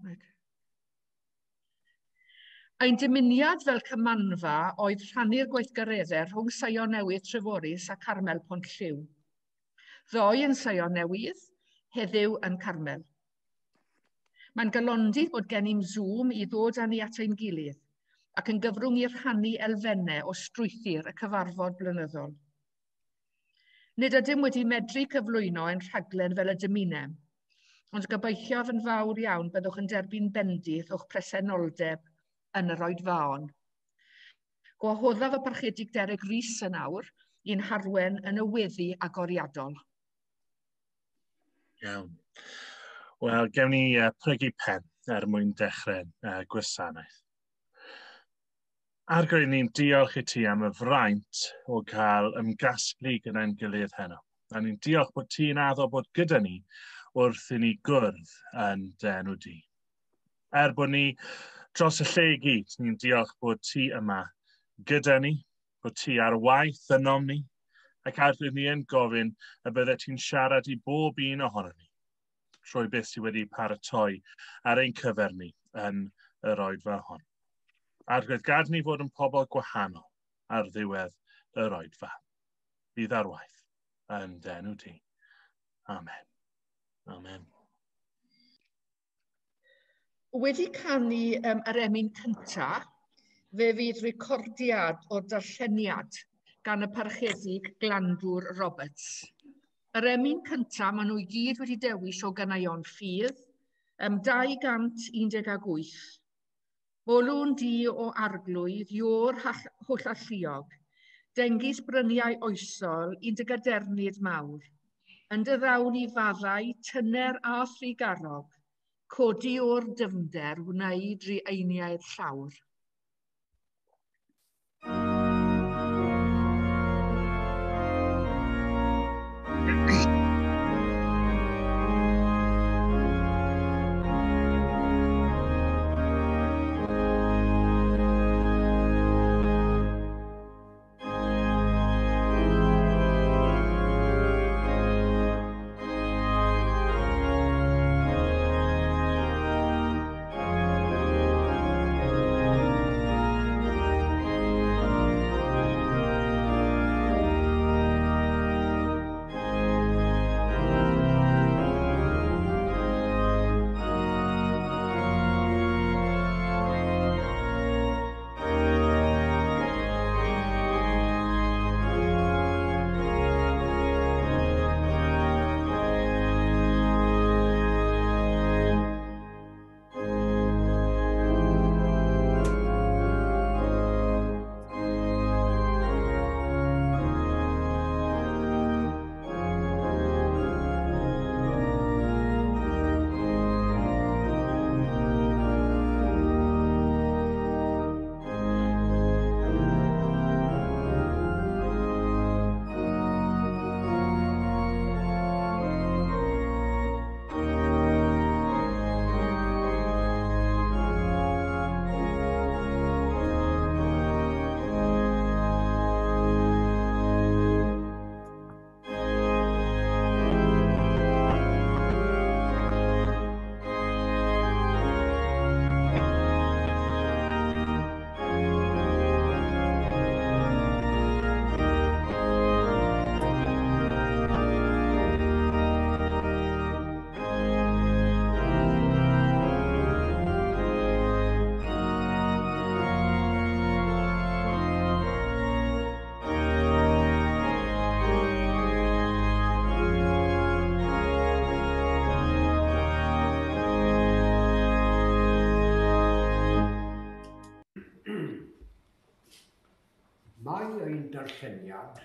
Right. Ein dymuniad fel cymanfa oedd rhannu'r gweithgareddau rhwng Seion Newydd Treforys a Carmel Pontlliw. Ddoe yn Seion Newydd, heddiw yn Carmel. Mae'n galondid bod gennym Zoom i ddod â ni at ein gilydd ac yn gyfrwng i rhannu elfennau o strwythur y cyfarfod blynyddol. Nid ydym wedi medru cyflwyno ein rhaglen fel y dymunem, ond gobeithiaf yn fawr iawn byddwch yn derbyn bendith o'ch presenoldeb yn yr oedfaon. Gwahoddaf y Parchedig Derek Rees yn awr i'n harwen yn y weddi agoriadol. Iawn. Wel, gewn ni plygu pen er mwyn dechrau gwasanaeth. Arglwydd, ni'n diolch i ti am y fraint o gael ymgasglu gyda'n gilydd heno. A ni'n diolch bod ti'n addo bod gyda ni wrth i ni gwrdd yn dy enw di. Er bod ni dros y lle i gyd, ni'n diolch bod ti yma gyda ni, bod ti ar waith ynom ni, ac Arglwydd, ni yn gofyn y byddet ti'n siarad i bob un ohonon ni trwy beth sydd wedi paratoi ar ein cyfer ni yn yr oedfa hon. Arglwydd, gad ni fod yn pobl gwahanol ar ddiwedd yr oedfa. Bydd ar waith yn dy enw di. Amen. Amen. Wedi canu yr emyn cyntaf, fe fydd recordiad o'r darlleniad gan y Parchedig Glandŵr Roberts. Yr emyn cyntaf, maen nhw i gyd wedi dewis o ganeuon ffydd, 218. Molwn di o arglwydd, Iôr hollalluog, dengys bryniau oesol i'n dy gadernid mawr. Yn dy ddawn i faddau, tyner a thrugarog, codi o'r dyfnder wneud rhi einiau'r llawr. Mae ein darlleniad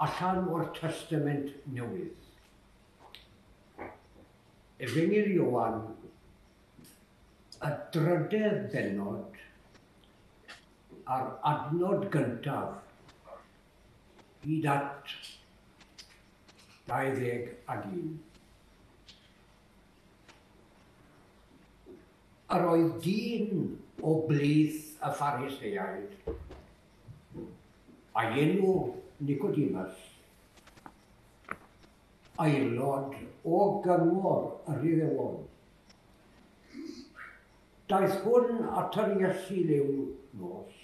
allan o'r Testament Newydd. Efengyl Ioan, y drydedd bennod a'r adnod gyntaf hyd at 21. Yr oedd dyn o blith y Phariseaid, a'i enw Nicodemus, aelod o gyngor yr Iddewon. Daeth hwn at yr Iesu liw nos,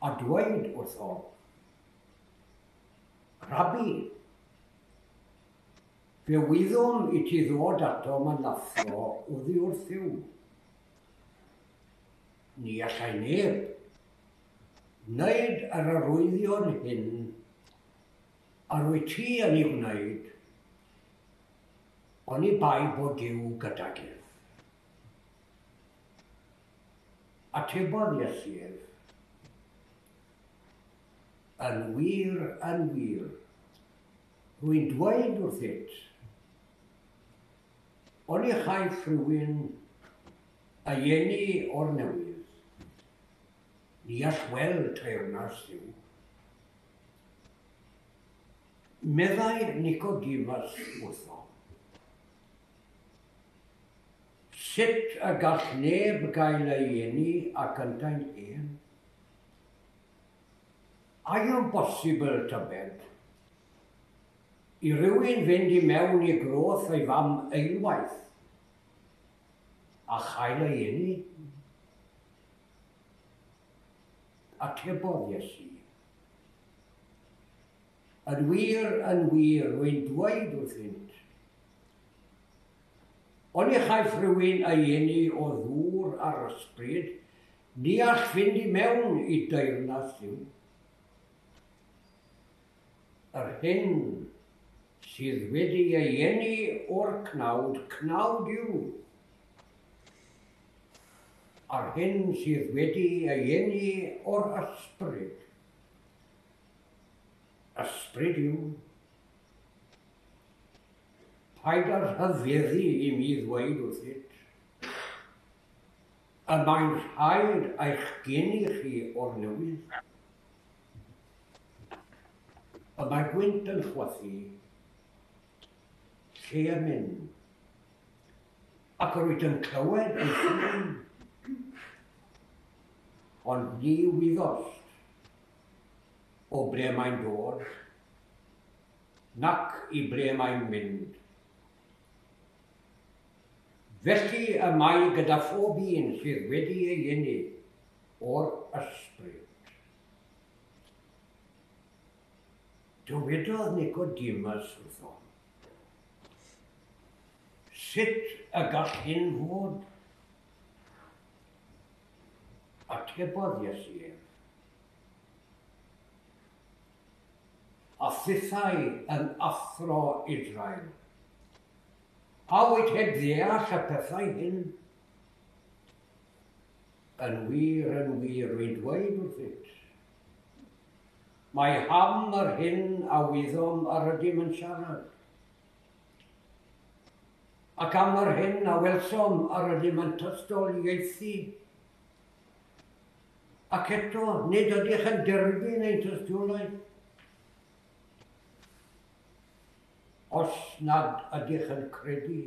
a dweud wrtho, Rabbi, fe wyddom i ti ddod atom yn athro oddi wrth Dduw. Ni allai neb wneud yr arwyddion hyn yr wyt ti yn ei wneud, oni bai bod Duw gydag ef. Atebodd Iesu ef, Yn wir, yn wir, rwy'n dweud wrthyt, oni chaiff rhywun ei eni o'r newydd, ni all weld teyrnas Dduw. Meddai Nicodemus wrtho, Sut y gall neb gael ei eni ac yntau'n hen? Ai yw'n bosibl, tybed, i rywun fynd i mewn i groth ei fam eilwaith a chael ei eni? Atebodd Iesu, Yn wir, yn wir, rwy'n dweud wrthynt, oni chaiff rhywun ei eni o ddŵr a'r ysbryd, ni all fynd i mewn i deyrnas Dduw. Yr hyn sydd wedi ei eni o'r cnawd, cnawd yw. A'r hyn sydd wedi ei eni o'r ysbryd, Ysbryd yw. Paid â rhyfeddu i mi ddweud wrthyt. Y mae'n rhaid eich geni chi o'r newydd. Y mae gwynt yn chwythu lle y myn, ac yr wyt yn clywed ei sŵn, ond ni wyddost o ble mae'n dod, nac i ble mae'n mynd. Felly y mae gyda phob un sydd wedi ei eni o'r Ysbryd. Dywedodd Nicodemus wrtho, Sut y gall hyn fod? Atebodd Iesu ef, A thithau yn athro Israel, a wyt heb ddeall y pethau hyn? Yn wir, yn wir, rwy'n dweud wrthyt, mai am yr hyn a wyddom yr ydym yn siarad, ac am yr hyn a welsom yr ydym yn tystoliaethu. Ac eto, nid ydych yn derbyn ein tystiolaeth. Os nad ydych yn credu,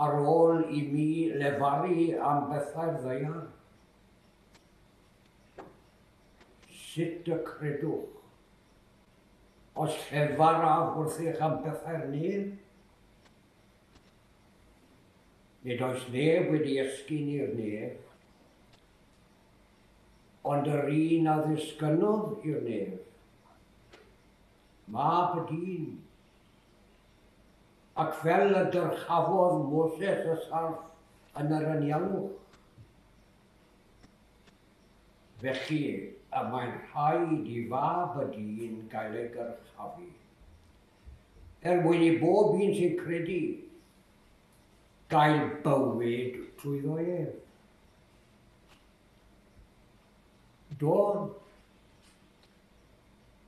ar ôl i mi lefaru am bethau'r ddaear, sut y credwch? Os llefaraf wrthych am bethau'r nef? Nid oes neb wedi esgyn i'r nef, ond yr un a ddisgynnodd i'r nef, Mab y dyn. Ac fel y dyrchafodd Moses y sarff yn yr anialwch, felly y mae'n rhaid i Fab y dyn gael ei gyrchafu, er mwyn i bob un sy'n credu gael bywyd trwyddo ef. Do,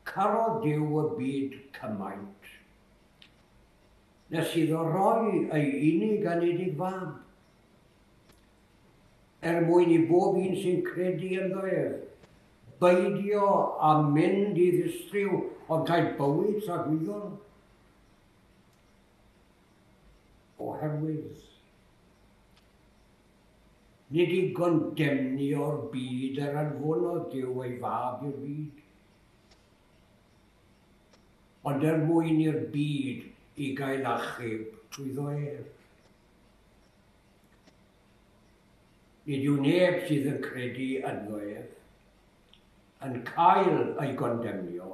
carodd Duw y byd cymaint, nes iddo roi ei unig anedig fab, er mwyn i bob un sy'n credu ynddo ef, beidio â mynd i ddistryw ond cael bywyd tragwyddol. Oherwydd nid i gondemnio'r byd yr anfonodd Duw ei Fab i'r byd, ond er mwyn i'r byd i gael achub trwyddo ef. Nid yw neb sydd yn credu ynddo ef yn cael ei gondemnio,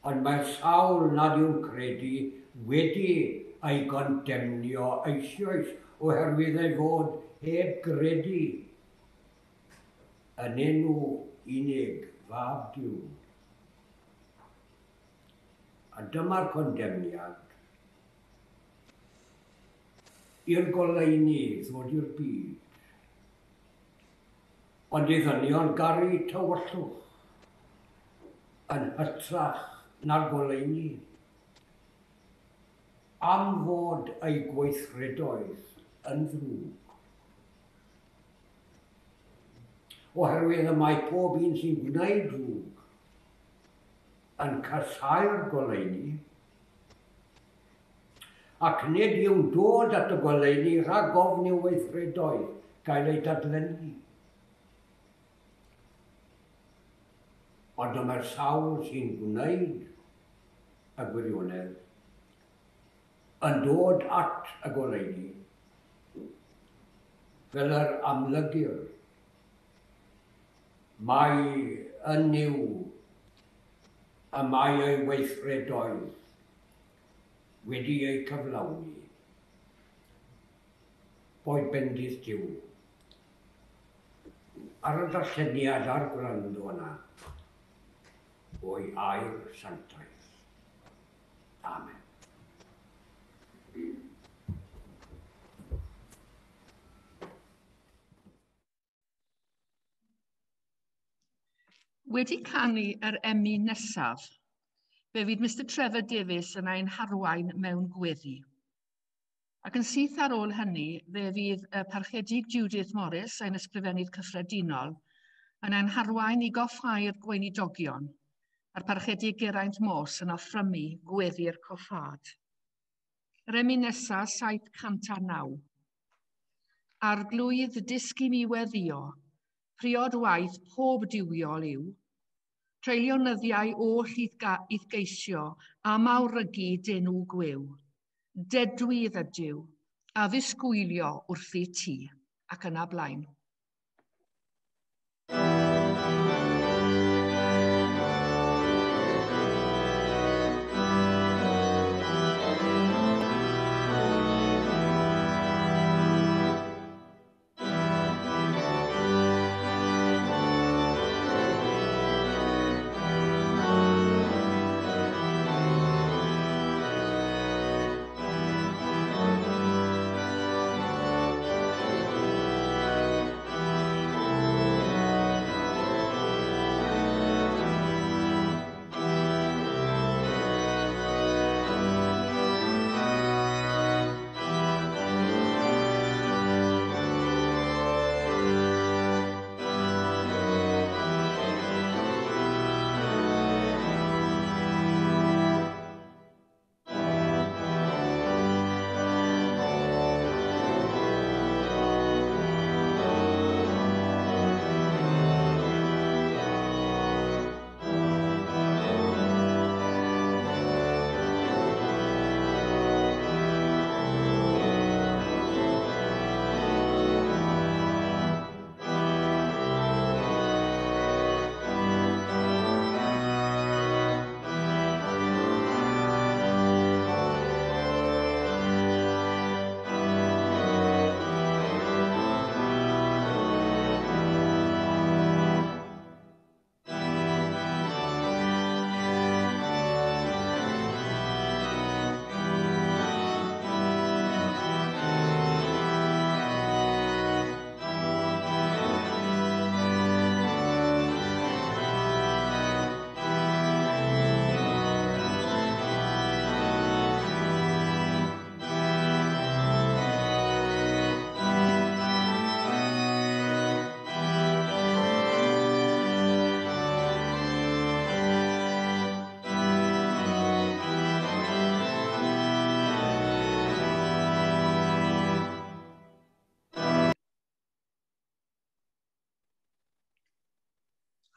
ond mae'r sawl nad yw'n credu wedi ei gondemnio eisoes oherwydd ei fod heb gredu yn enw unig Fab Duw. A dyma'r condemniad i'r goleuni ddod i'r byd. Ond i ddynion garu tywyllwch yn hytrach na'r goleuni, am fod eu gweithredoedd yn ddrwg. Oherwydd y mae pob un sy'n gwneud drwg yn casáu'r goleuni, ac nid yw'n dod at y goleuni rhag ofn i'w weithredoedd gael eu dadlennu. Ond y mae'r sawl sy'n gwneud y gwirionedd yn dod at y goleuni, fel yr amlygir mai yn Nuw y mae ei weithredoedd wedi eu cyflawni. Boed bendith Duw ar y darlleniad a'r gwrando yna o'i air sanctaidd. Amen. Wedi canu yr emyn nesaf, fe fydd Mr Trevor Davies yn ein harwain mewn gweddi. Ac yn syth ar ôl hynny, fe fydd y Parchedig Judith Morris, ein ysgrifennydd cyffredinol, yn ein harwain i goffhau'r gweinidogion, a'r Parchedig Geraint Morse yn offrymu gweddi'r coffâd. Yr emyn nesaf, 709. Arglwydd dysg i mi weddio, priod waith pob duwiol yw, treulio nyddiau oll i'th geisio, a mawrygu d'enw gwiw. Dedwydd ydyw, a ddisgwylio wrthi ti, ac yna blaen.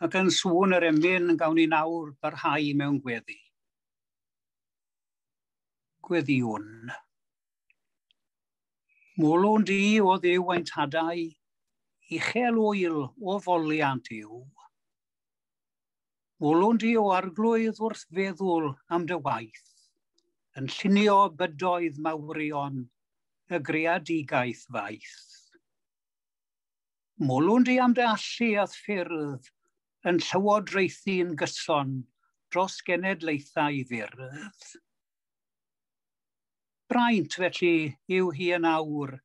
Ac yn sŵn yr emyn gawn ni nawr barhau mewn gweddi. Gweddïwn. Molwn di o Dduw ein tadau, uchel wyl o foliant yw. Molwn di o Arglwydd wrth feddwl am dy waith, yn llunio bydoedd mawrion y greadigaeth faith. Molwn di am dy allu a'th ffyrdd yn llywodraethu'n gyson dros genedlaethau fyrdd. Braint felly yw hi yn awr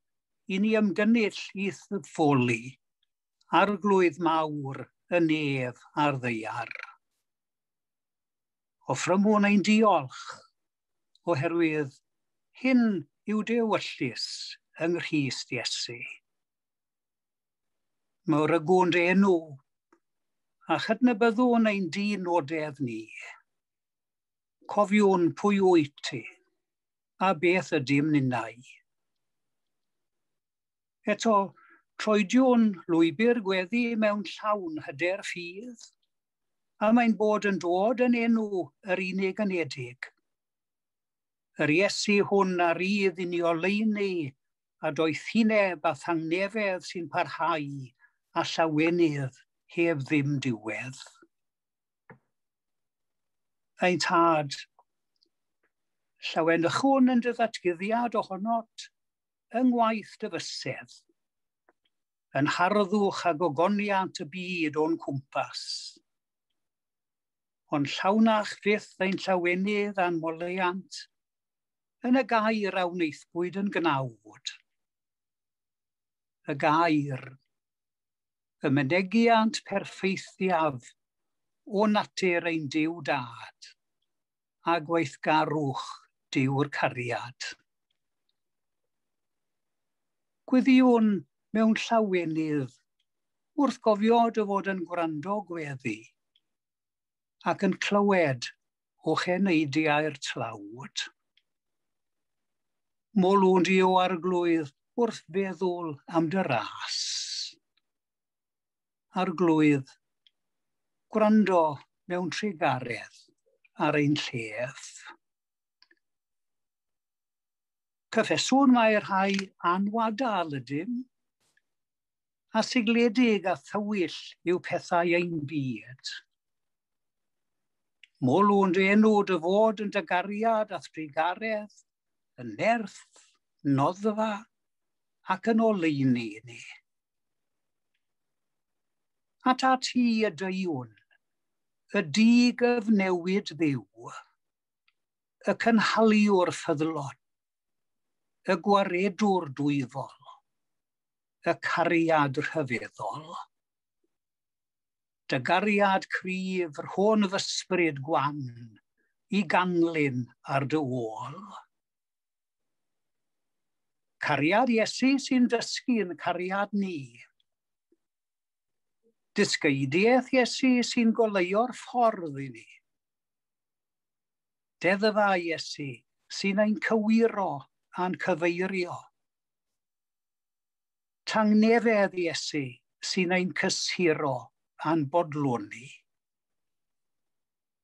i ni ymgynnull i'th foli, Arglwydd mawr y nef a'r ddaear. Offrymwn ein diolch, oherwydd hyn yw dy ewyllys yng Nghrist Iesu. Mawrygwn dy enw, a chydnabyddwn ein dinodedd ni. Cofiwn pwy wyt ti, a beth ydym ninnau. Eto, troediwn lwybr gweddi mewn llawn hyder ffydd, a mae'n bod yn dod yn enw yr unig anedig. Yr Iesu hwn a rydd i ni oleuni a doethineb a thangnefedd sy'n parhau a llawenydd heb ddim diwedd. Ein tad, llawenychwn yn dy ddatguddiad ohonot yng ngwaith dy fysedd, yn harddwch a gogoniant y byd o'n cwmpas. Ond llawnach fyth ein llawenydd a'n moliant yn y gair a wnaethpwyd yn gnawd. Y gair, y mynegiant perffeithiaf o natur ein Duw Dad a gweithgarwch Duw'r cariad. Gweddïwn mewn llawenydd wrth gofio dy fod yn gwrando gweddi ac yn clywed o'ch eneidiau'r tlawd. Molwn di o Arglwydd wrth feddwl am dy ras. Arglwydd, gwrando mewn trugaredd ar ein llef. Cyffeswn mae'r rhai anwadal ydym, a sigledig a thywyll yw pethau ein byd. Molwn dy enw dy fod yn dy gariad a thrugaredd, yn nerth, noddfa ac yn oleuni i ni. Atat ti y deuwn, y digyfnewid Dduw, y cynhaliwr ffyddlon, y gwaredwr dwyfol, y cariad rhyfeddol. Dy gariad cryf, rhôn f'ysbryd gwan, i ganlyn ar dy ôl. Cariad Iesu sy'n dysgu'n cariad ni. Dysgeidiaeth Iesu sy'n goleuo'r ffordd i ni. Deddfa Iesu sy'n ein cywiro a'n cyfeirio. Tangnefedd Iesu sy'n ein cysuro a'n bodloni.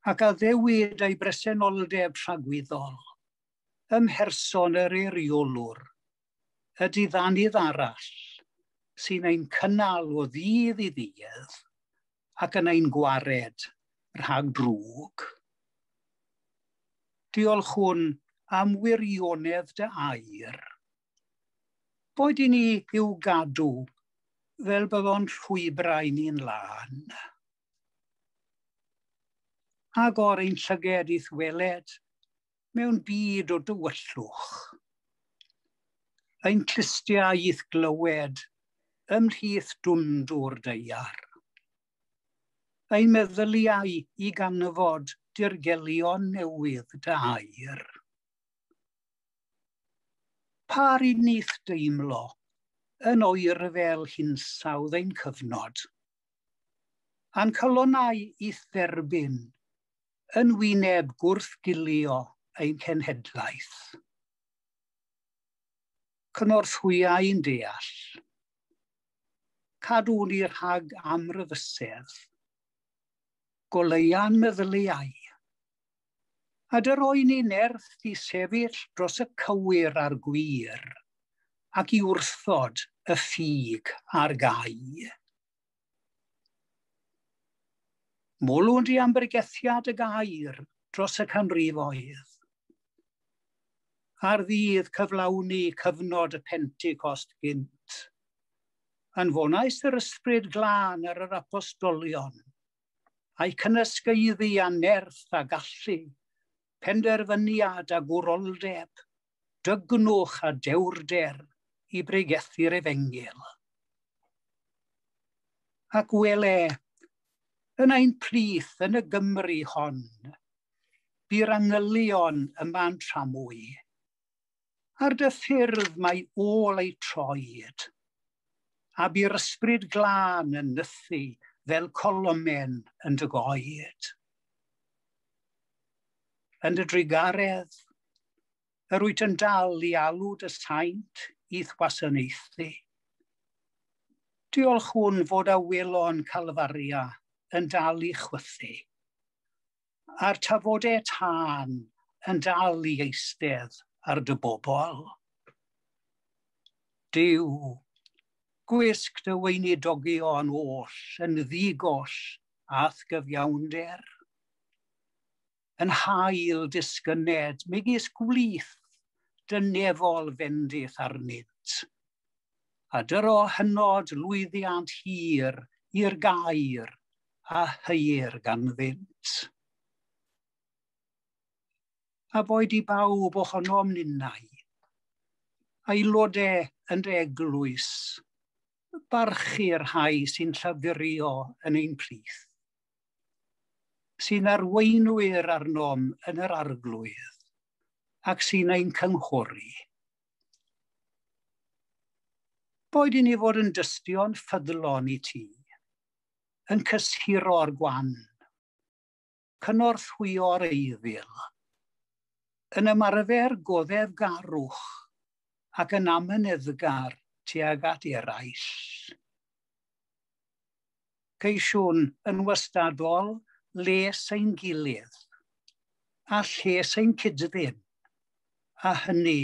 Ac addewid ei bresenoldeb tragwyddol ym mherson yr eiriolwr, y diddanydd arall sy'n ein cynnal o ddydd i ddydd ac yn ein gwared rhag drwg. Diolchwn am wirionedd dy air. Boed i ni i'w gadw fel byddo'n llwybrau ni'n lân. Agor ein llyged i'th weled mewn byd o dywyllwch. Ein clustiau i'th glywed ymhlith dwndwr daear. Ein meddyliau i ganfod dirgelion newydd dy air. Par i nith deimlo yn oer fel hinsawdd ein cyfnod, a'n calonnau i'th dderbyn yn wyneb gwrthgilio ein cenhedlaeth. Cynorthwyau ein deall, cadw ni rhag amryfysedd, goleuan meddyliau, a dy roi ni nerth i sefyll dros y cywir a'r gwir, ac i wrthod y ffug a'r gau. Molwn di am bregethiad y gair dros y canrifoedd. Ar ddydd cyflawni cyfnod y Pentecost gynt, anfonais yr ysbryd glân ar yr apostolion, a'i cynysgaeddu â nerth a gallu, penderfyniad a gwroldeb, dygnwch a dewrder i bregethu'r efengyl. Ac wele, yn ein plith yn y Gymru hon, bu'r angylion yma'n tramwy. Ar dy ffyrdd mae ôl eu troed, a bu'r ysbryd glân yn nythu fel colomen yn dy goed. Yn dy drugaredd, yr wyt yn dal i alw dy saint i'th wasanaethu. Diolch hwn fod awelon Calfaria yn dal i chwythu, a'r tafodau tân yn dal i eistedd ar dy bobl. Duw, gwisg dy weinidogion oll yn ddigoll a'th gyfiawnder. Yn hael disgyned megis gwlith dy nefol fendith arnynt, a dyro hynod lwyddiant hir i'r gair a heuir ganddynt. A boed i bawb ohonom ninnau, aelodau yn dy eglwys, barchu'r rhai sy'n llafurio yn ein plith, sy'n arweinwyr arnom yn yr arglwydd, ac sy'n ein cynghori. Boed i ni fod yn dystion ffyddlon i ti, yn cysuro'r gwan, cynorthwyo'r eiddil, yn ymarfer goddefgarwch ac yn amyneddgar tuag at eraill. Ceisiwn yn wastadol les ein gilydd a lles ein cyd-ddyn, a hynny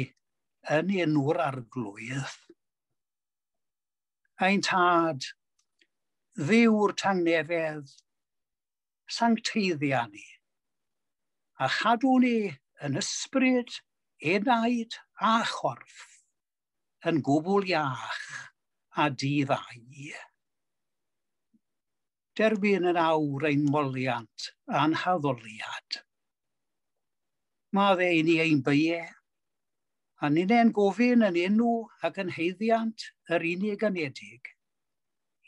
yn enw'r arglwydd. Ein tad, Dduw'r tangnefedd, sancteiddia ni, a chadw ni yn ysbryd, enaid a chorff, yn gwbl iach a di-fai. Derbyn yn awr ein moliant a'n haddoliad. Maddau i ni ein beiau, a ninnau'n gofyn yn enw ac yn haeddiant yr unig anedig,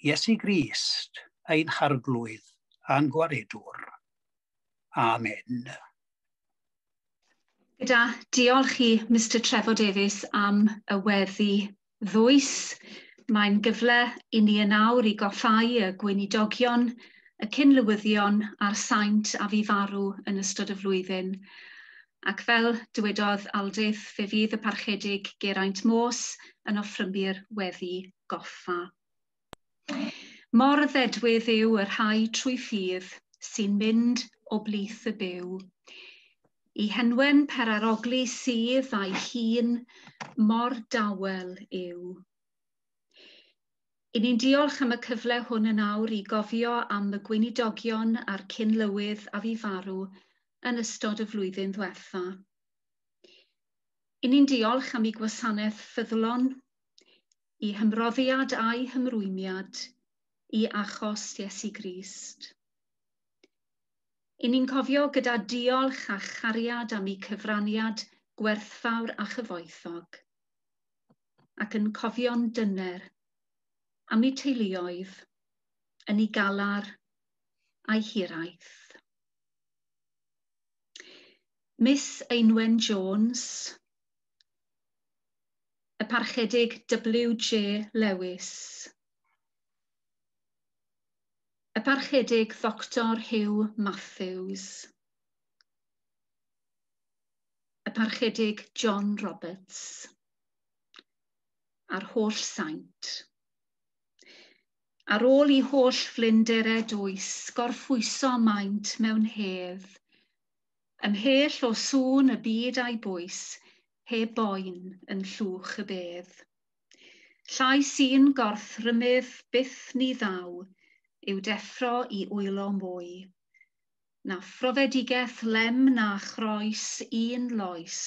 Iesu Grist, ein harglwydd a'n gwaredwr. Amen. Gyda diolch i Mr Trefor Davies am y weddi ddwys. Mae'n gyfle i ni yn awr i goffau y gweinidogion, y cyn-lywyddion a'r saint a fu farw yn ystod y flwyddyn. Ac fel dywedodd Aldith, fe fydd y parchedig Geraint Morse yn offrymu'r weddi goffa. Mor ddedwydd yw y rhai trwy ffydd sy'n mynd o blith y byw. I henwen perarogli sydd a'i hun mor dawel yw. I ni'n diolch am y cyfle hwn yn awr i gofio am y gweinidogion a'r cyn-lywydd a fu farw yn ystod y flwyddyn ddiwetha. I ni'n diolch am eu gwasanaeth ffyddlon, i hymroddiad a'i hymrwymiad i achos Iesu Grist. I ni'n cofio gyda diolch a chariad am eu cyfraniad gwerthfawr a chyfoethog, ac yn cofio'n dyner am eu teuluoedd yn eu galar a'i hiraeth. Miss Einwen Jones, y Parchedig W.J. Lewis, y Parchedig Ddoctor Hugh Matthews, y Parchedig John Roberts, a'r holl saint. Ar ôl i holl flinderau dwys gorffwyso maint mewn hedd, ymhell o sŵn y byd a'i bwys, heb boen yn llwch y bedd. Llais un gorthrymydd byth ni ddaw yw deffro i wylo mwy. Na phrofedigaeth lem na chroes un loes,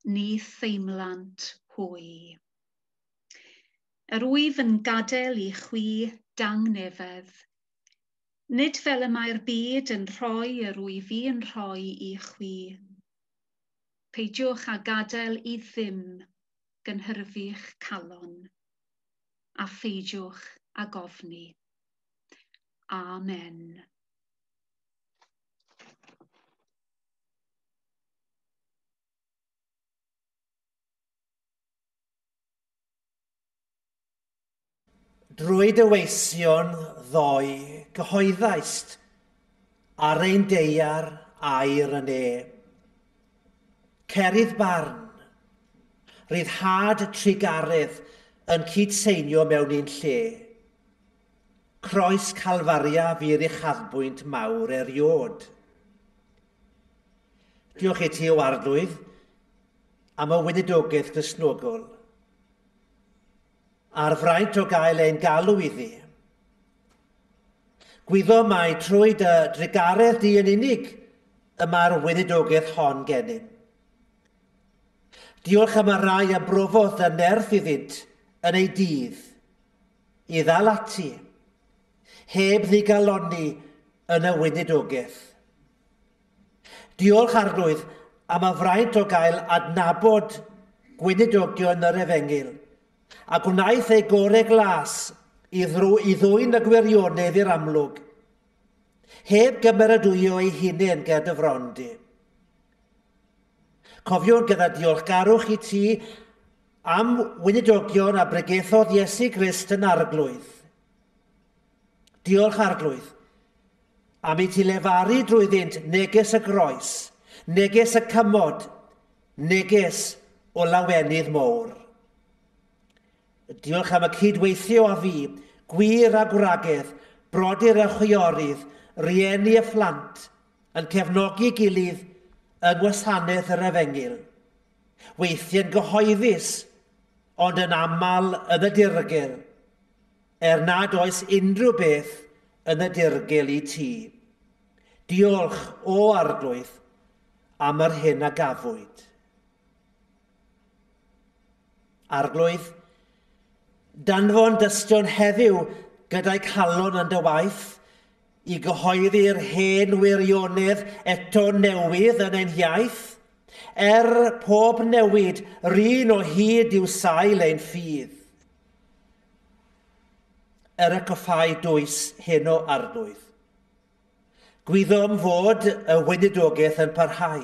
ni theimlant hwy. Yr wyf yn gadael i chwi dangnefedd. Nid fel y mae'r byd yn rhoi yr wyf fi yn rhoi i chwi. Peidiwch â gadael i ddim gynhyrfu'ch calon, a pheidiwch ag ofni. Amen. Drwy dy weision ddoe gyhoeddaist ar ein daear air y ne. Cerydd barn, ryddhad trugaredd yn cydseinio mewn un lle. Croes Calfaria fu'r uchafbwynt mawr eriod. Diolch i ti o Arglwydd am y weinidogaeth Gristnogol a'r fraint o gael ein galw iddi. Gwyddom mai trwy dy drugaredd di yn unig y mae'r weinidogaeth hon gennym. Diolch am y rai a brofodd dy nerth iddynt yn ei dydd, i ddal ati, heb ddigalonni yn y weinidogaeth. Diolch Arglwydd am y fraint o gael adnabod gweinidogion yr Efengyl, a gwnaeth ei gorau glas i, i ddwyn y gwirionedd i'r amlwg, heb gymeradwyo ei hunain ger dy fron di. Cofiwn gyda diolchgarwch i ti am weinidogion a bregethodd Iesu Grist yn Arglwydd. Diolch Arglwydd am i ti lefaru drwyddynt neges y groes, neges y cymod, neges o lawenydd mowr. Diolch am y cydweithio a fi, gwir a gwragedd, brodyr a chwiorydd, rieni a phlant, yn cefnogi gilydd yng ngwasanaeth yr Efengyl. Weithiau'n gyhoeddus, ond yn aml yn y dirgel, er nad oes unrhyw beth yn y dirgel i ti. Diolch o Arglwydd am yr hyn a gafwyd. Arglwydd, danfon dystion heddiw gyda'i calon yn dy waith i gyhoeddi'r hen wirionedd eto newydd yn ein hiaith, er pob newid, run o hyd yw sail ein ffydd. Er y coffau dwys hyn o Arglwydd, gwyddom fod y weinidogaeth yn parhau.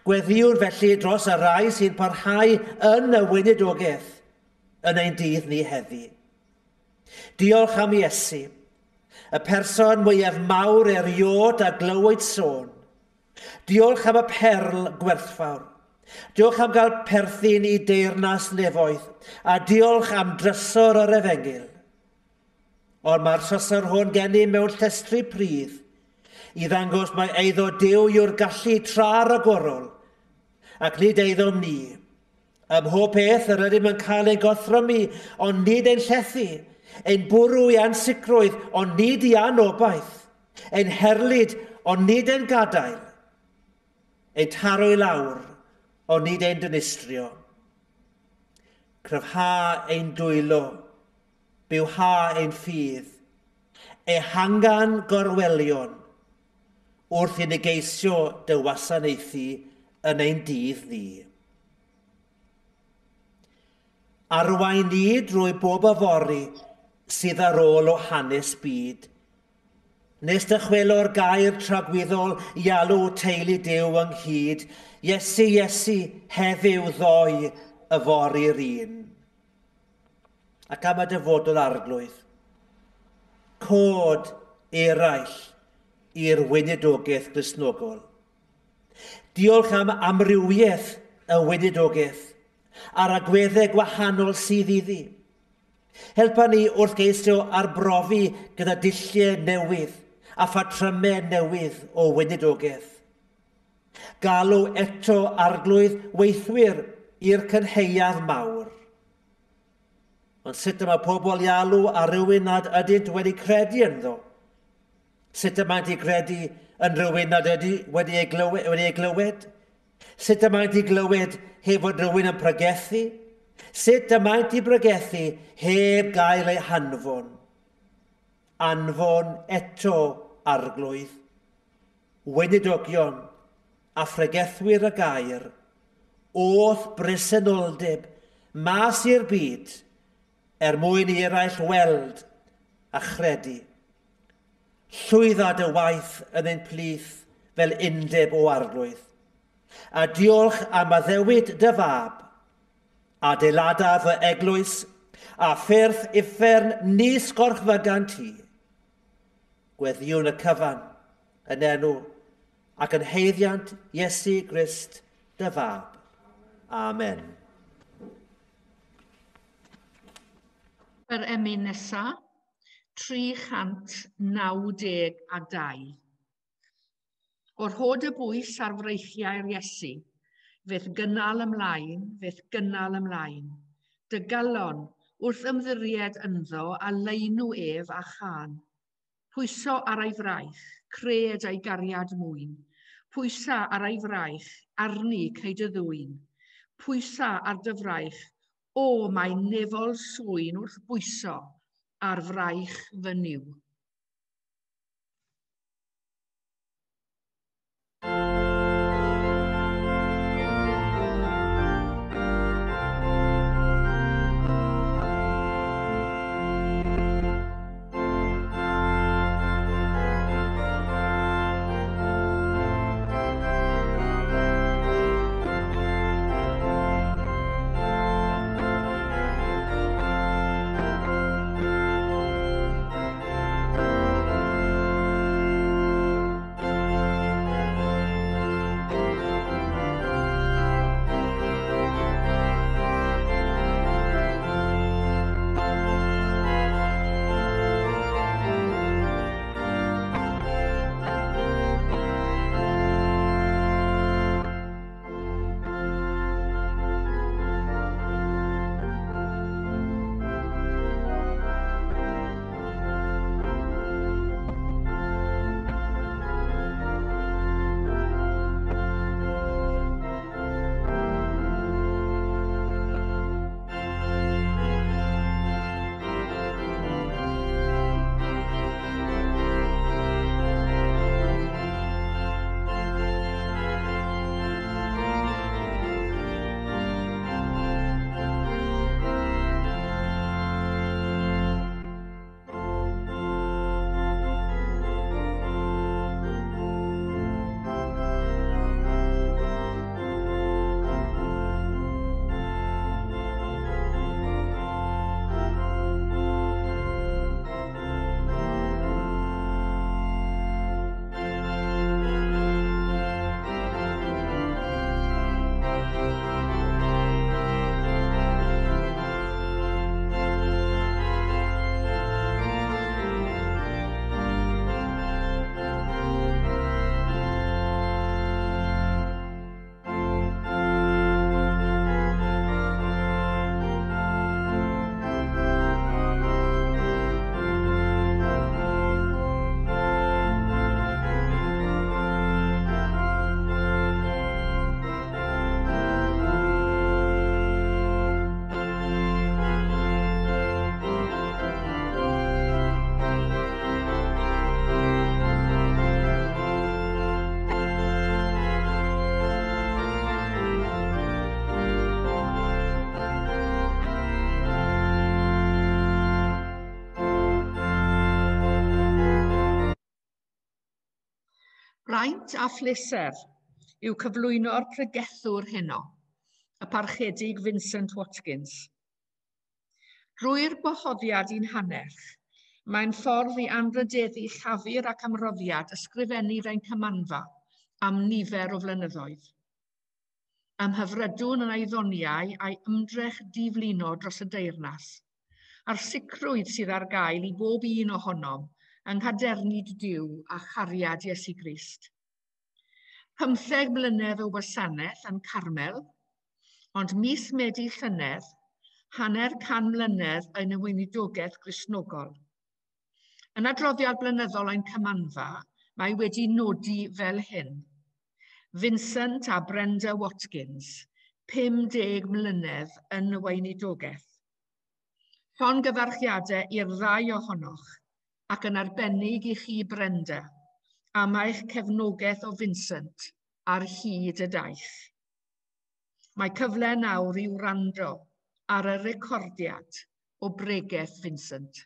Gweddïwn felly dros y rai sy'n parhau yn y weinidogaeth yn ein dydd ni heddi. Diolch am Iesu, y person mwyaf mawr eriod a glywyd sôn. Diolch am y perl gwerthfawr. Diolch am gael perthyn i deyrnas nefoedd, a diolch am drysor yr Efengyl. Ond mae'r trysor hwn gennym mewn llestri pridd, i ddangos mai eiddo Duw yw'r gallu tra ragorol, ac nid eiddom ni. Ym mhob peth yr ydym yn cael ein gorthrymu, ond nid ein llethu, ein bwrw i ansicrwydd, ond nid i anobaith, ein herlid, ond nid ein gadael, ein taro i lawr, ond nid ein dinistrio. Cryfha ein dwylo, bywha ein ffydd, ehangan gorwelion, wrth i ni geisio dy wasanaethu yn ein dydd ni. Arwain ni drwy bob yfory sydd ar ôl o hanes byd, nes dychwelo'r gair tragwyddol i alw teulu Duw ynghyd, Iesu, Iesu, heddiw ddoe yfory'r un. Ac am y dyfodol Arglwydd, cod eraill i'r weinidogaeth Gristnogol. Diolch am amrywiaeth y weinidogaeth a'r agweddau gwahanol sydd iddi. Helpa ni wrth geisio arbrofi gyda dulliau newydd a phatrymau newydd o weinidogaeth. Galw eto Arglwydd weithwyr i'r cynhaeaf mawr. Ond sut y mae pobl i alw ar rywun nad ydynt wedi credu ynddo? Sut y maent i credu yn rhywun nad ydy wedi ei glywed? Wedi ei glywed? Sut y maent i glywed heb fod rhywun yn pregethu? Sut y maent i bregethu heb gael ei hanfon? Anfon eto arglwydd, weinidogion a phregethwyr y gair, o'th bresenoldeb mas i'r byd er mwyn i eraill weld a chredu. Llwydda dy waith yn ein plith fel undeb o arglwydd. A diolch am addewid dy fab, adeilada fy eglwys, a ffyrdd uffern nis gorchfygan ti. Gweddiwn y cyfan yn enw ac yn haeddiant Iesu Grist dy fab. Amen. Yr emyn nesa, 392. O'r hod y bwys ar freichiau'r Iesu, fe'th gynnal ymlaen, fe'th gynnal ymlaen. Dy galon wrth ymddiried ynddo a leinw ef a chân. Pwyso ar ei fraich, cred ei gariad mwyn. Pwysa ar ei fraich, arni cei dy ddwyn. Pwysa ar dy fraich, o mae nefol swyn wrth bwyso ar fraich fy Nuw. Braint a phleser yw cyflwyno'r pregethwr heno, y parchedig Vincent Watkins. Drwy'r gwahoddiad i'n hannerch, mae'n ffordd i anrhydeddu llafur ac ymroddiad ysgrifennu ein cymanfa am nifer o flynyddoedd. Ymhyfrydwn yn ei ddoniau a'i ymdrech diflino dros y deyrnas, a'r sicrwydd sydd ar gael i bob un ohonom yng nghadernid Duw a chariad Iesu Grist. 15 mlynedd o wasanaeth yn Carmel, ond mis Medi llynedd, 50 mlynedd yn y weinidogaeth Gristnogol. Yn adroddiad blynyddol ein cymanfa, mae wedi nodi fel hyn. Vincent a Brenda Watkins, 50 mlynedd yn y weinidogaeth. Llongyfarchiadau i'r ddau ohonoch, ac yn arbennig i chi Brenda, am eich cefnogaeth o Vincent ar hyd y daith. Mae cyfle nawr i wrando ar y recordiad o bregeth Vincent.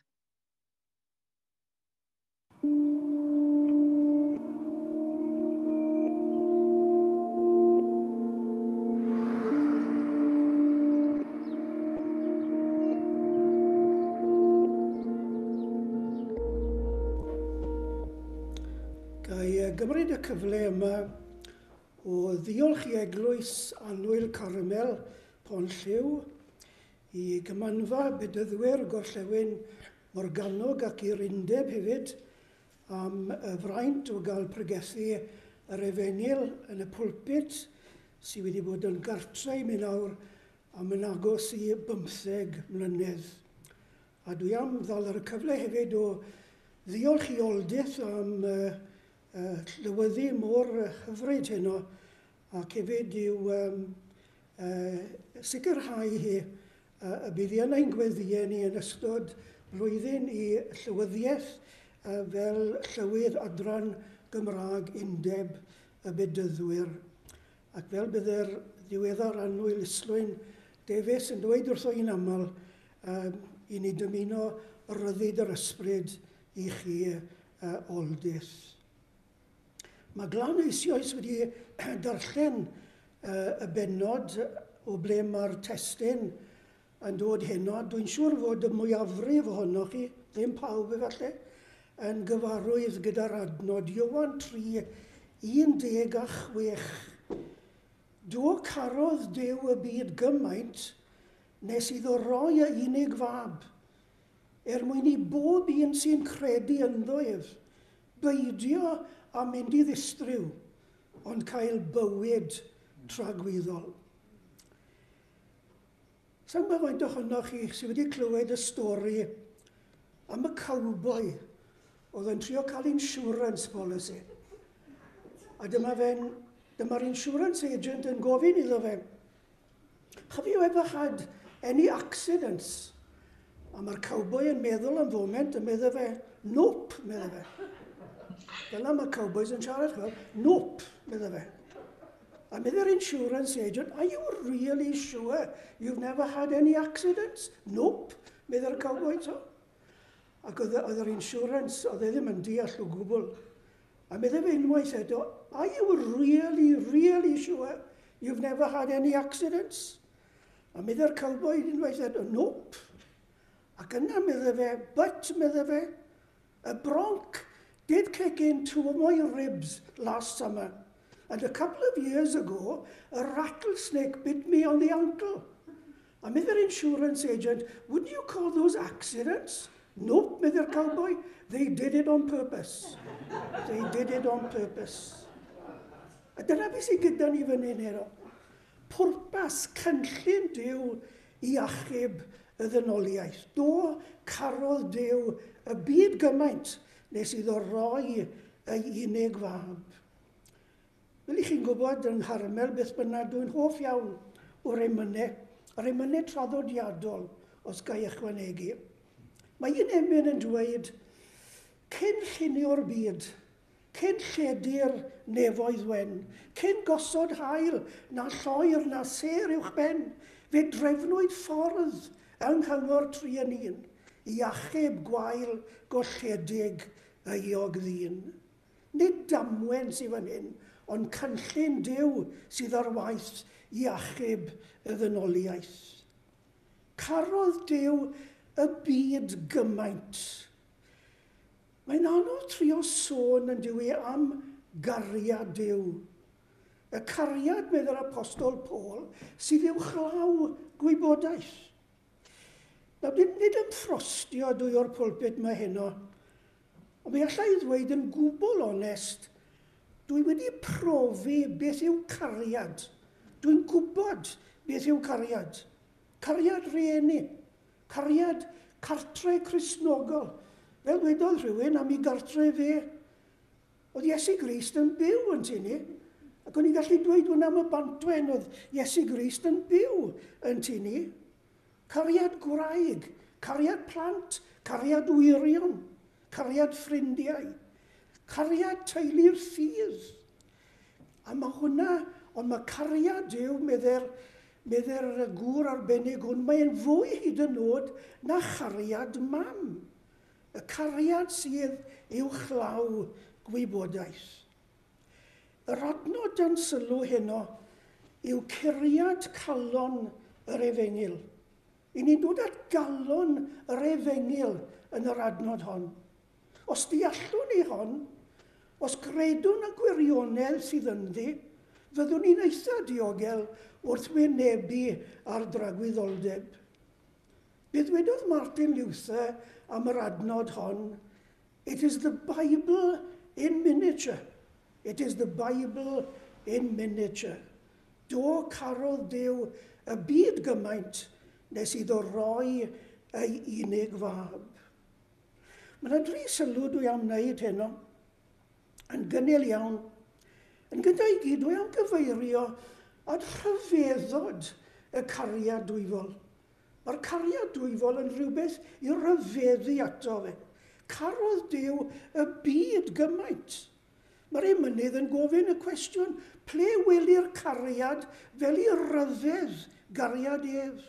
Ga i gymryd y cyfle yma o ddiolch i Eglwys Annwyl Carmel Ponlliw, i Gymanfa Bedyddwyr Gorllewin Morgannwg ac i'r Undeb hefyd am y fraint o gael pregethu yr Efengyl yn y pulpit sydd wedi bod yn gartre i mi nawr am yn agos i 15 mlynedd. A dwi am ddal ar y cyfle hefyd o ddiolch i Oldith am llywyddu mor hyfryd heno, ac hefyd i'w sicrhau hi y bydd hi yn ein gweddïau ni yn ystod blwyddyn i llywyddiaeth fel llywydd adran Gymraeg Undeb y Bedyddwyr. Ac fel bydde'r ddiweddar Annwyl Islwyn Davies yn dweud wrtho i'n aml, i ni dymuno ryddid yr ysbryd i chi, Oldith. Mae Glan eisoes wedi darllen y bennod o ble mae'r testun yn dod heno. Dwi'n siŵr fod y mwyafrif ohonoch chi, ddim pawb efallai, yn gyfarwydd gyda'r adnod Ioan 3:16. Do carodd Duw y byd gymaint nes iddo roi y unig fab, er mwyn i bob un sy'n credu ynddo ef, beidio a mynd i ddistryw, ond cael bywyd tragwyddol. Sa'n gwybod faint ohonoch chi sydd wedi clywed y stori am y cowboy oedd yn trio cael insurance policy. A dyma'r insurance agent yn gofyn iddo fe, have you ever had any accidents? A mae'r cowboy yn meddwl am foment, yn meddwl fe, nope, meddwl fe. Dyna mae cowboys yn siarad, chwel, nope, meddwl fe. A meddwl insurance agent, are you really sure you've never had any accidents? Nope, meddwl cowboy to. Ac oedd yr insurance, oedd e ddim yn deall o gwbl. A meddwl fe unwaith eto, are you really, really sure you've never had any accidents? A meddwl cowboy unwaith eto, nope. Ac yna meddwl fe, but, meddwl fe, a bronc did kick in two of my ribs last summer. And a couple of years ago, a rattlesnake bit me on the ankle. A meddwl insurance agent, wouldn't you call those accidents? Nope, meddwl cowboy, they did it on purpose. They did it on purpose. A dyna beth sydd gyda ni fan hyn heno. Pwrpas cynllun Duw i achub y ddynoliaeth. Do carodd Duw y byd gymaint nes iddo roi ei unig fab. Fel i chi'n gwybod yng Ngharmel beth bynnag, dwi'n hoff iawn o'r emynau, yr emynau traddodiadol, os ga i ychwanegu. Mae un emyn yn dweud, cyn llunio'r byd, cyn lledu'r nefoedd wen, cyn gosod haul na lloer na sêr uwch ben, fe drefnwyd ffordd yng Nghyngor 3 yn 1 i achub gwael golledig y euog ddyn. Nid damwen sydd fan hyn, ond cynllun Duw sydd ar waith i achub y ddynoliaeth. Carodd Duw y byd gymaint. Mae'n anodd trio sôn yn dyw am gariad Duw. Y cariad, meddai'r Apostol Paul, sydd uwchlaw gwybodaeth. Nawr, nid ymffrostio dwi o'r pulpit yma heno, ond mi alla i ddweud yn gwbl onest, dwi wedi profi beth yw cariad. Dwi'n gwybod beth yw cariad. Cariad rieni, cariad cartre Cristnogol. Fel wedodd rhywun am ei gartre fe, oedd Iesu Grist yn byw yn tŷ ni. Ac o'n i'n gallu dweud hwnna am y Bantwen, oedd Iesu Grist yn byw yn tŷ ni. Cariad gwraig, cariad plant, cariad wyrion, cariad ffrindiau, cariad teulu'r ffydd. A mae hwnna, ond mae cariad Duw, medde'r gŵr arbennig hwn, mae'n fwy hyd yn oed na chariad mam. Y cariad sydd uwchlaw gwybodaeth. Yr adnod dan sylw heno yw curiad calon yr efengyl. I ni'n dod at galon yr efengyl yn yr adnod hon. Os deallwn ni hon, os credwn y gwirionedd sydd ynddi, fyddwn ni'n eitha diogel wrth wynebu ar dragwyddoldeb. Beth wedodd Martin Luther am yr adnod hon? It is the Bible in miniature. It is the Bible in miniature. Do carodd Duw y byd gymaint nes iddo roi ei unig fab. Mae yna dri sylw dwi am wneud heno, yn gynnil iawn. Yn gyntaf i gyd, dwi am gyfeirio at rhyfeddod y cariad dwyfol. Mae'r cariad dwyfol yn rhywbeth i ryfeddu ato fe. Carodd Duw y byd gymaint. Mae'r emynydd yn gofyn y cwestiwn, ple welir cariad fel i ryfedd gariad ef?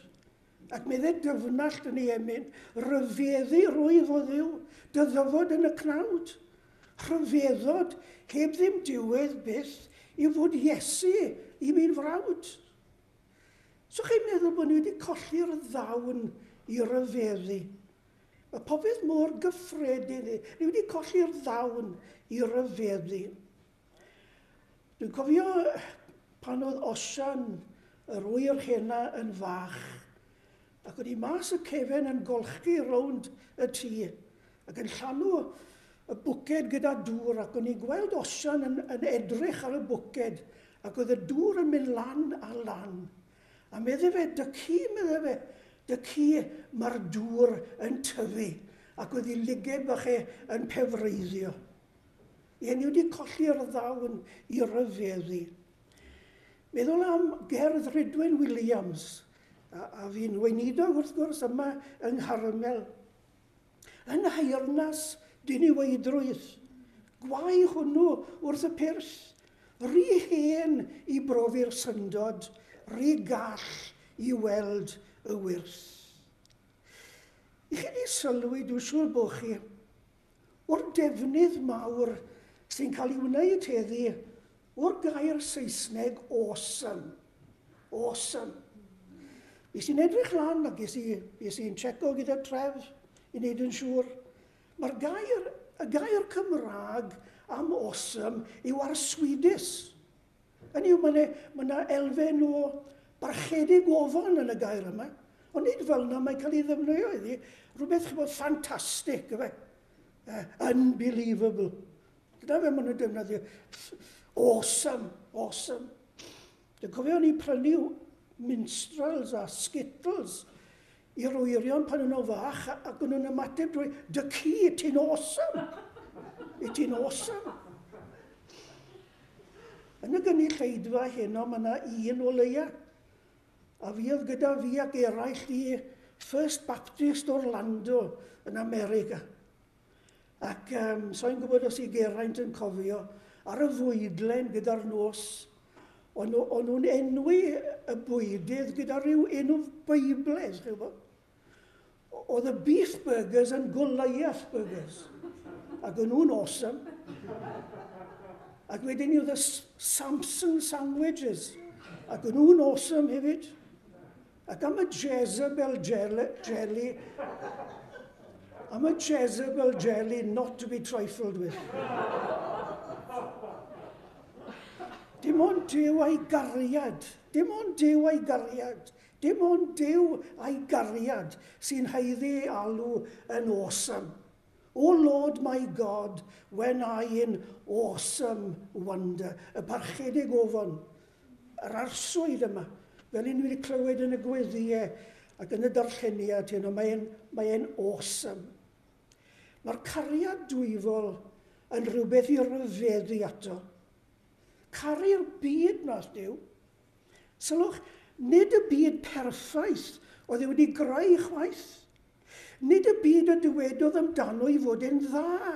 Ac meddai Dyfnallt yn ei emyn, ryfeddu rwyf o Dduw, dy ddyfod yn y cnawd. Rhyfeddod heb ddim diwedd byth yw fod Iesu i mi'n frawd. So chi'n meddwl bod ni wedi colli'r ddawn i ryfeddu? Mae popeth mor gyffredin. Ni wedi colli'r ddawn i ryfeddu. Dwi'n cofio pan oedd Osian, yr ŵyr hena, yn fach, ac o'n i mas y cefen yn golchi rownd y tŷ, ac yn llanw y bwced gyda dŵr, ac o'n i'n gweld Osian yn edrych ar y bwced, ac oedd y dŵr yn mynd lan a lan. A medde fe, dy ci, medde fe, dy ci, mae'r dŵr yn tyfu. Ac oedd ei lyged bach e yn pefreiddio. Ie, ni wedi colli'r ddawn i ryfeddu. Meddwl am gerdd Rhydwen Williams, a fi'n weinidog wrth gwrs yma yng Ngharmel. Yn nheyrnas diniweidrwydd, gwae hwnnw wrth y pyrth, rhy hen i brofi'r syndod, rhy gall i weld y wyrth. I chi wedi sylwi, dwi'n siŵr bod chi, o'r defnydd mawr sy'n cael ei wneud heddi o'r gair Saesneg awesome. Awesome. Fi sy'n edrych lan ac es i'n checo gyda Tref i wneud yn siŵr. Mae'r gair, y gair Cymraeg am awesome yw arswydus. Hynny yw, mae yna elfen o barchedig ofon yn y gair yma. Ond nid fel yna mae'n cael ei ddefnyddio iddi. Rhywbeth ch'mod ffantastig, yfe? Unbelievable. Dyna fe maen nhw'n defnyddio. Awesome, awesome. Dwi'n cofio ni prynu minstrels a Skittles i'r wyrion pan o'n nhw'n fach ac o'n nhw'n ymateb drwy, dy ci, ti'n awesome. Ti'n awesome. Yn y gynulleidfa heno, mae yna un o leia. A fi oedd gyda fi ac eraill i First Baptist Orlando yn America. Ac so'n gwybod os i Geraint yn cofio, ar y fwydlen gyda'r nos, o'n nhw'n enwi y bwydydd gyda rhyw enw Beiblaidd, chi'n gwybod? Oedd y beef burgers yn Goliath burgers. Ac o'n nhw'n awesome. Ac wedyn ni oedd y Samson sandwiches. Ac o'n nhw'n awesome hefyd. Ac am y Jezebel jelly, am y Jezebel jelly not to be trifled with. Dim ond Duw a'i gariad, dim ond Duw a'i gariad, dim ond Duw a'i gariad sy'n haeddu ei alw yn awesome. O Lord my God, when I in awesome wonder. Y parchedig ofon, yr arswyd yma, fel un wedi clywed yn y gweddïau, ac yn y darlleniad hyn, ond mae'n awesome. Mae'r cariad dwyfol yn rhywbeth i ryfeddu ato. Caru'r byd nath Duw. Sylwch, nid y byd perffaith oedd e wedi greu chwaith. Nid y byd y dywedodd amdano i fod yn dda.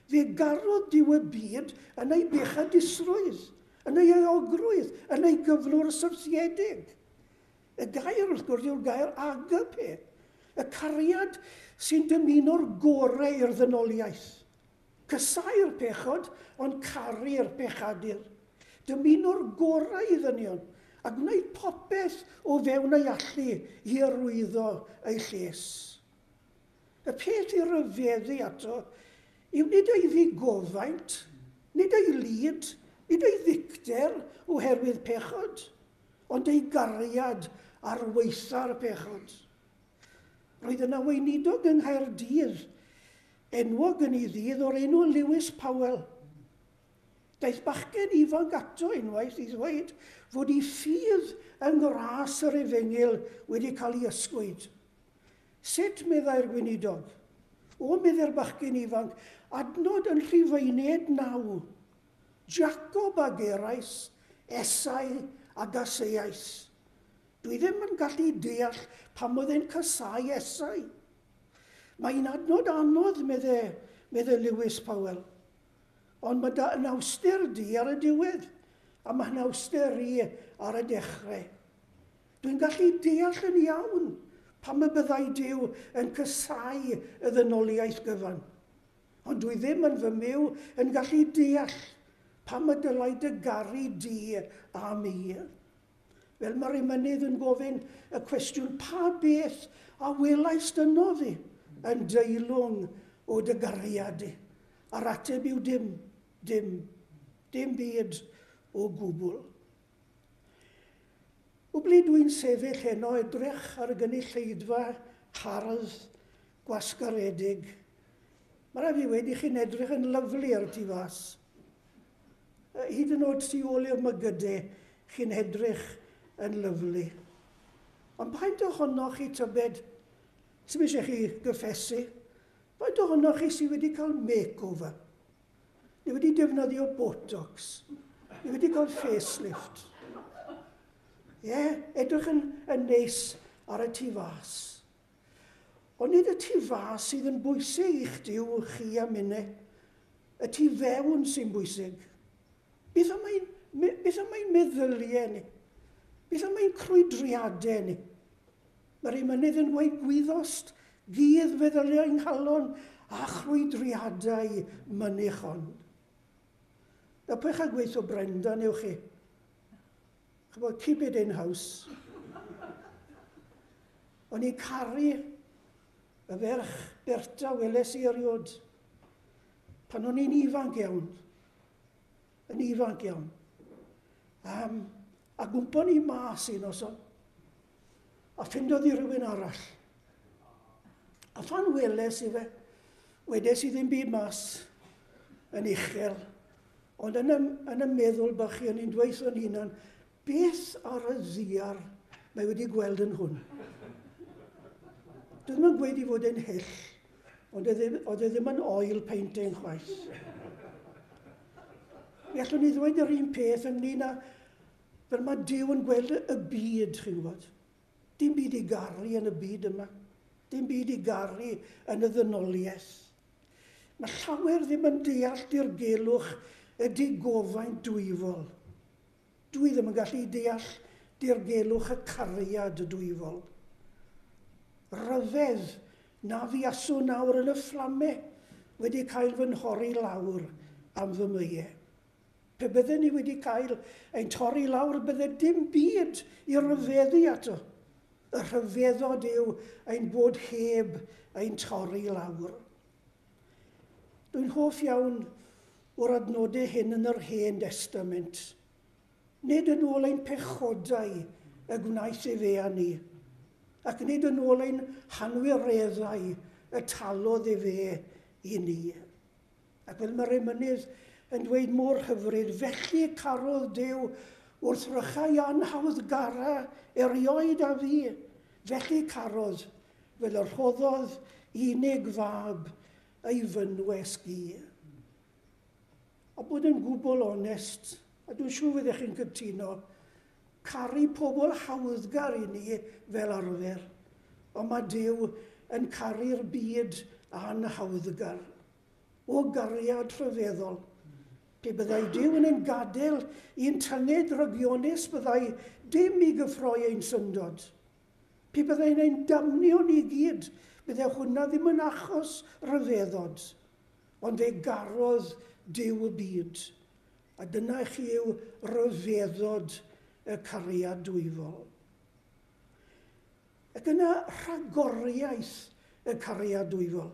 Fe garodd Duw y byd yn ei bechadusrwydd, yn ei euogrwydd, yn ei gyflwr syrthiedig. Y gair, wrth gwrs, yw'r gair agape. Y cariad sy'n dymuno'r gorau i'r ddynoliaeth. Cysau'r pechod, ond caru'r pechadur. Dymuno'r gorau i ddynion, a gwneud popeth o fewn ei allu i arwyddo ei lles. Y peth i ryfeddu ato yw nid ei ddigofaint, nid ei lid, nid ei ddicter oherwydd pechod, ond ei gariad ar weitha'r pechod. Roedd yna weinidog yng Nghaerdydd, enwog yn ei ddydd o'r enw Lewis Powell. Daeth bachgen ifanc ato unwaith i ddweud fod ei ffydd yng ngras yr efengyl wedi cael ei ysgwyd. Sut, meddai'r gweinidog? O, meddai'r bachgen ifanc, adnod yn Rhufeiniaid 9. Jacob a gerais, Esau a gaseais. Dwi ddim yn gallu deall pam oedd e'n casau Esau. Mae'n adnod anodd, medde Lewis Powell. Ond mae da nawster di ar y diwedd, a mae nawster i ar y dechrau. Dwi'n gallu deall yn iawn pam y byddai Duw yn casau y ddynoliaeth gyfan. Ond dwi ddim yn fy myw yn gallu deall pam y dylai dy garu di a mi. Fel mae'r emynydd yn gofyn y cwestiwn, pa beth a welaist yno fi yn deilwng o dy gariad di? A'r ateb yw dim, dim, dim byd o gwbl. O ble dwi'n sefyll heno edrych ar y gynulleidfa hardd gwasgaredig. Mae rhaid fi wedi chi'n edrych yn lyfli ar y tu fas. Hyd yn oed tu ôl i'r mygydau, chi'n edrych yn lyfli. Ond paid ohonoch chi tybed, sy'n eisiau chi gyffesu, faint ohonoch chi sydd wedi cael makeover, neu wedi defnyddio Botox, neu wedi cael facelift. Ie, yeah, edrych yn neis ar y tu fas. Ond nid y tu fas sydd yn bwysig i'ch Duw chi a minne, y tu fewn sy'n bwysig. Beth am ein meddyliau ni? Beth am ein crwydriadau ni? Mae'r emynydd yn gweud gwyddost, gudd feddyliau yng nghalon a chrwydriadau mynych ond. Na pech a gweithio Brenda, newch chi. Chybod, keep it in-house. O'n i'n caru y ferch Berta weles i erioed. Pan o'n i'n ifanc iawn. Yn ifanc iawn. A gwmpon ni mas un noson. A ffindodd i rhywun arall. A phan weles i fe, wedes i ddim byd mas yn uchel. Ond yn y meddwl bach chi, o'n i'n dweud o'n hunan, beth ar y ddiar mae wedi gweld yn hwn? Dwi ddim yn gweud i fod yn hyll, ond oedd e ddim yn oil painting chwaith. Mi allwn ni ddweud yr un peth ynglyn â fel mae Duw yn gweld y byd, chi'n gwybod. Dim byd i garu yn y byd yma. Dim byd i garu yn y ddynoliaeth. Mae llawer ddim yn deall dirgelwch y digofaint dwyfol. Dwi ddim yn gallu deall dirgelwch y cariad y dwyfol. Rhyfedd na fuaswn nawr yn y fflamau wedi cael fy nhorri lawr am fy myau. Pe bydden ni wedi cael ein torri lawr, bydde dim byd i ryfeddu ato. Y rhyfeddod yw ein bod heb ein torri lawr. Dwi'n hoff iawn o'r adnodau hyn yn yr Hen Testament. Nid yn ôl ein pechodau y gwnaeth ei fe â ni, ac nid yn ôl ein hanwireddau y talodd ei fe i ni. Ac fel mae'r emynydd yn dweud mor hyfryd, felly carodd Duw wrth rychau anhawddgara erioed a fi. Felly carodd, fel y rhoddodd unig fab ei fynwes gu. A bod yn gwbl onest, a dwi'n siŵr fyddech chi'n cytuno, caru pobl hawddgar i ni fel arfer, ond mae Duw yn caru'r byd anhawddgar. O gariad rhyfeddol. Pe byddai Duw yn ein gadael i'n tynged drygionus, byddai dim i gyffroi ein syndod. Pe byddai'n ein damnio ni gyd, byddai hwnna ddim yn achos rhyfeddod. Ond fe garodd Duw y byd. A dyna chi yw rhyfeddod y cariad dwyfol. Ac yna rhagoriaeth y cariad dwyfol.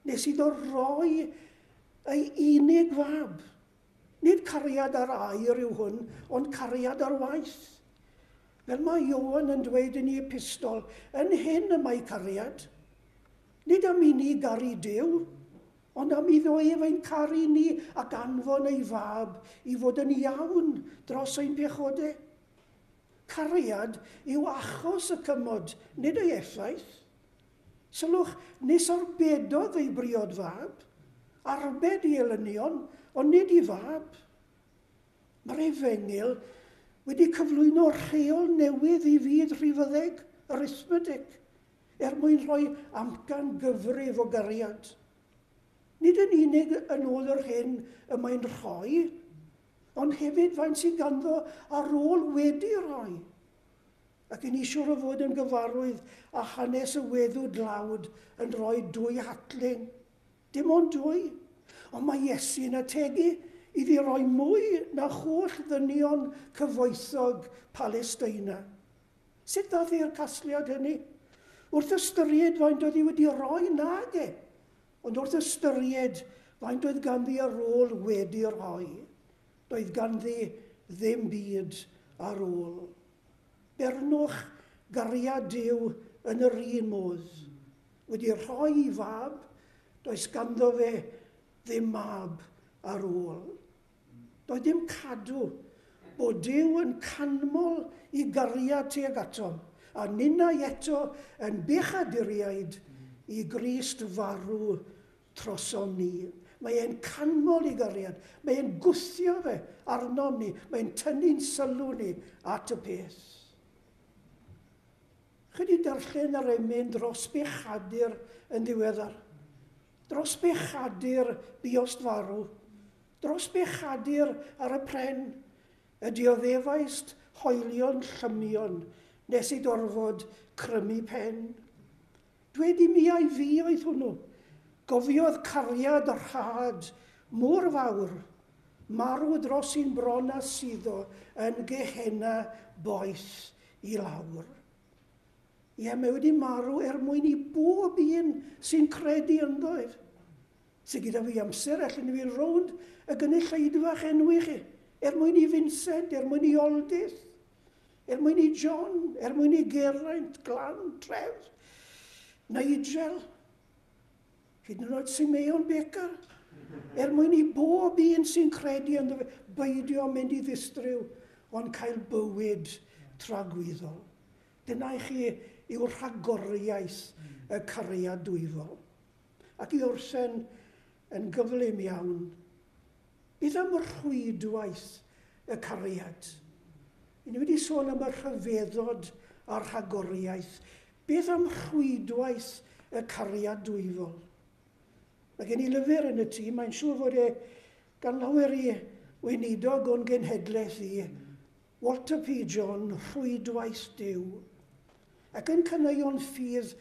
Nes iddo roi ei unig fab. Nid cariad ar air yw hwn, ond cariad ar waith. Fel mae Ioan yn dweud yn ei epistol, yn hyn y mae cariad. Nid am i ni garu Duw, ond am iddo ef ein caru ni ac anfon ei fab i fod yn iawn dros ein pechodau. Cariad yw achos y cymod, nid ei effaith. Sylwch, nes arbedodd ei briod fab, arbed i elynion, ond nid i fab. Mae'r efengyl wedi cyflwyno rheol newydd i fyd rhifyddeg, arithmetic, er mwyn rhoi amcan gyfrif o gariad. Nid yn unig yn ôl yr hyn y mae'n rhoi, ond hefyd faint sydd ganddo ar ôl wedi rhoi. Ac yn siŵr o fod yn gyfarwydd â hanes y weddw dlawd yn rhoi 2 hatling. Dim ond 2. Ond mae Iesu'n ategu iddi roi mwy na holl ddynion cyfoethog Palesteina. Sut ddath i'r casgliad hynny? Wrth ystyried faint oedd hi wedi rhoi nag e, ond wrth ystyried faint oedd ganddi ar ôl wedi rhoi, doedd ganddi ddim byd ar ôl. Bernwch gariad Duw yn yr un modd. Wedi rhoi i fab, does ganddo fe ddim mab ar ôl. Doedd dim cadw bod Duw yn canmol i gariad tuag atom, a ninnau eto yn bechaduriaid i Grist farw trosom ni. Mae e'n canmol i gariad, mae e'n gwthio fe arnom ni, mae'n tynnu'n sylw ni at y peth. Chi wedi darllen yr emyn dros bechadur yn ddiweddar. Dros bechadur buost farw. Dros bechadur ar y pren. Y dioddefaist hoelion llymion nes i dorfod crymu pen. Dwed i mi ai fi oedd hwnnw. Gofiodd cariad y rhad mor fawr. Marw dros un bron a suddo yn Gehenna boeth i lawr. Ie, mae wedi marw er mwyn i bob un sy'n credu ynddo ef. Sy gyda fi amser, allan ni fi rownd y gynulleidfa enwi chi. Er mwyn i Vincent, er mwyn i Oldith, er mwyn i John, er mwyn i Geraint, Glan, Tref, Nigel, hyd yn oed Simeon Baker. Er mwyn i bob un sy'n credu ynddo fe, beidio mynd i ddistryw, ond cael bywyd tragwyddol. Dyna i chi yw rhagoriaeth y cariad dwyfol. Ac i orffen yn gyflym iawn, beth am y rhwydwaith y cariad? Ni wedi sôn am y rhyfeddod a'r rhagoriaeth. Beth am rhwydwaith y cariad dwyfol? Mae gen i lyfr yn y tŷ, mae'n siŵr fod e gan lawer i weinidog o'n genhedlaeth i, Walter P. John, Rhwydwaith Duw. Ac yn Caneuon Ffydd,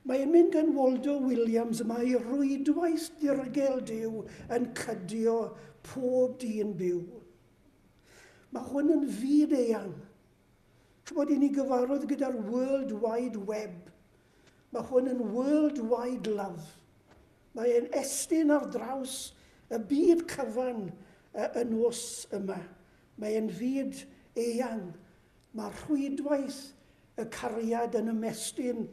mae'n mynd gan Waldo Williams, mae rhwydwaith dirgel Duw yn cydio pob dyn byw. Mae hwn yn fyd eang. Chybod i ni gyfarwydd gyda'r World Wide Web. Mae hwn yn World Wide Love. Mae'n estyn ar draws y byd cyfan y nos yma. Mae'n fyd eang. Mae rhwydwaith y cariad yn ymestyn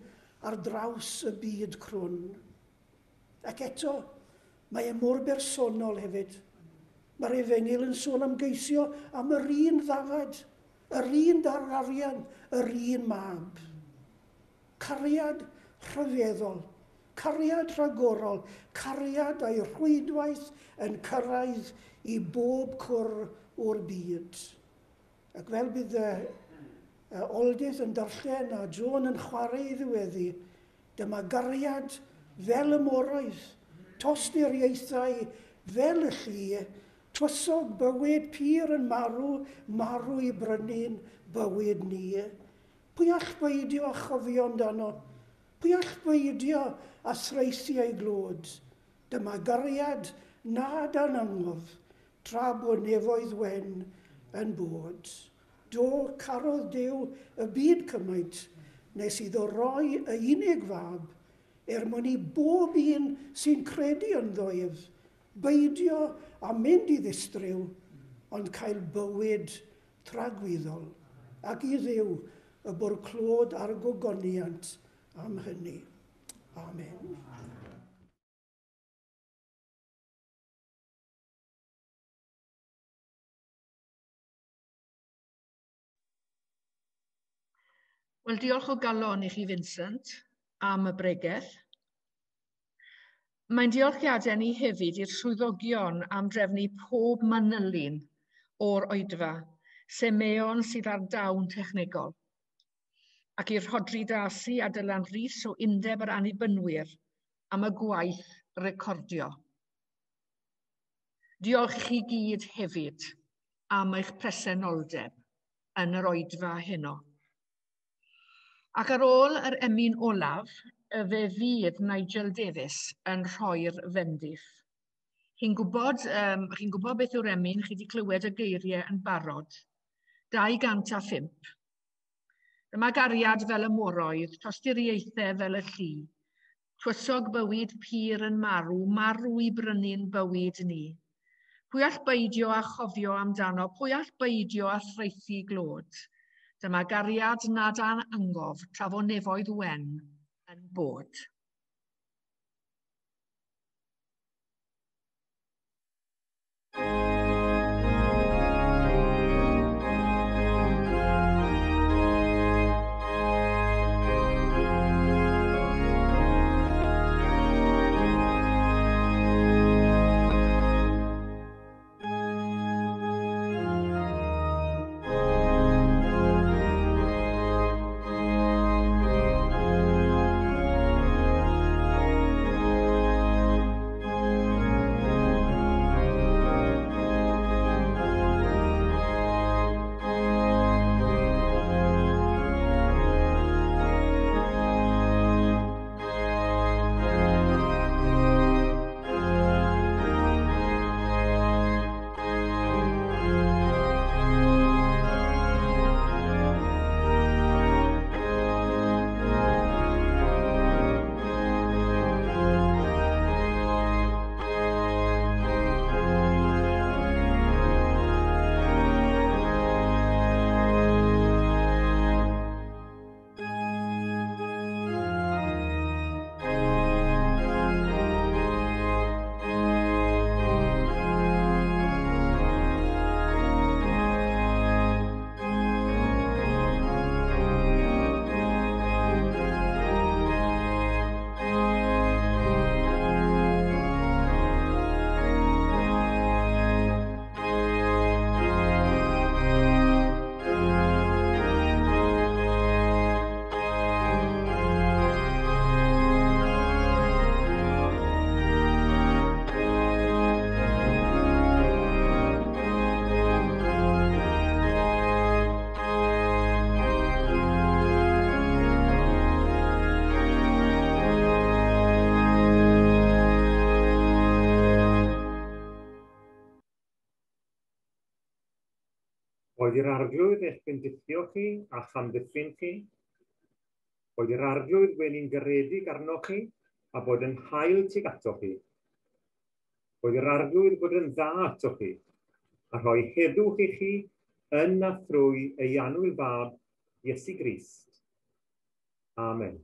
ar draws y byd crwn. Ac eto, mae e mor bersonol hefyd. Mae'r efengyl yn sôn am geisio am yr un ddafad, yr un darn arian, yr un mab. Cariad rhyfeddol, cariad rhagorol, cariad a'i rhwydwaith yn cyrraedd i bob cwr o'r byd. Ac fel bydd Aldith yn darllen a Joan yn chwarae i ddiweddu, dyma gariad fel y moroedd, tosturiaethau fel y llu, twysog bywyd pur yn marw, marw i brynu'n bywyd ni. Pwy all beidio a chofio amdano? Pwy all beidio a thraethu ei glod? Dyma gariad nad dan angof, tra bod nefoedd wen yn bod. Do, carodd Duw y byd cymaint, nes iddo roi y unig fab, er mwyn i bob un sy'n credu ynddo ef, beidio a mynd i ddistryw, ond cael bywyd tragwyddol, ac i Dduw y bwr clod a'r gogoniant am hynny. Amen. Wel, diolch o galon i chi, Vincent, am y bregeth. Mae'n diolchiadau ni hefyd i'r swyddogion am drefnu pob manylun o'r oedfa, Simeon sydd ar dawn technegol, ac i'r Rhodri Darcy a Dylan Rhys o Undeb yr Annibynwyr am y gwaith recordio. Diolch i chi gyd hefyd am eich presenoldeb yn yr oedfa heno. Ac ar ôl yr emyn olaf, fe fydd Nigel Davies yn rhoi'r fendith. Chi'n gwybod, chi'n gwybod beth yw'r emyn, chi wedi clywed y geiriau yn barod. 205. Dyma gariad fel y moroedd, tosturiaethau fel y llu. Twysog bywyd pur yn marw, marw i brynu'n bywyd ni. Pwy all beidio a chofio amdano, pwy all beidio a thraethu glod? Dyma gariad nad an angof, tra fo nefoedd wen yn bod. Oedd i'r Arglwydd eich bendithio chi a chamddiffyn chi? Oedd i'r Arglwydd wenu'n garedig arnoch chi a bod yn hael tuag atoch chi? Oedd i'r Arglwydd bod yn dda atoch chi a rhoi heddwch i chi yn a thrwy ei annwyl fab, Iesu Grist. Amen.